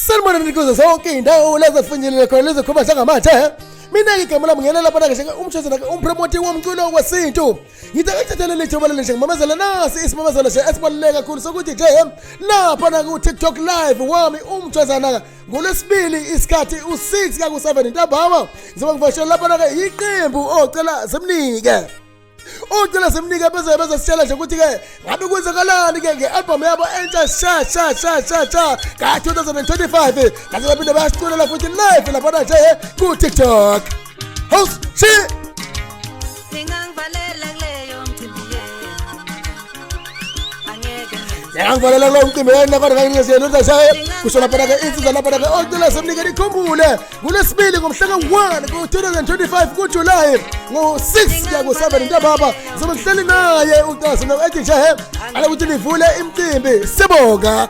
Sanibonani kuzo zonke iy'ndawo lezo zifinyelela khona lezo khoma njengamanje. Mina-ke igama lami ngena lapha nake umshozana umpromoti womculo wesintu. Ngithi akuthathele lethuba leli nje ngimemezele nasi isimemezelo nje esibaluleke kakhulu sokuthi nje lapha na ku-TikTok live wami umshozana ngolwesibili isikhathi u-6 kaku-7 ntambama ngizobe ngivashela lapha nake iqembu ocela simnike. Ucela simnike bese bese sitshela nje ukuthi ke ngabe kwenzakalani ke nge-album yabo entsha sha sha sha sha sha ka-2025 ngase baphinde bayasiculela futhi live laphana nje ku-TikTok. House she Ningangivalela kuleyo mcimbi yenu. Angeke ngenze. Ngiyangivalela kulowo mcimbi yena kodwa ngangingeziyelutha nje kusho laphana ke insizwa laphana ke ocela simnike nikhumbule ngolwesibili ngomhla ka-1 ku-2025 kuJulayi ngo-6 kuya ku-7 ntambama ngizobe ngihleli naye ucela simnike ethi nje ale ukuthi nivule imicimbi sibonga.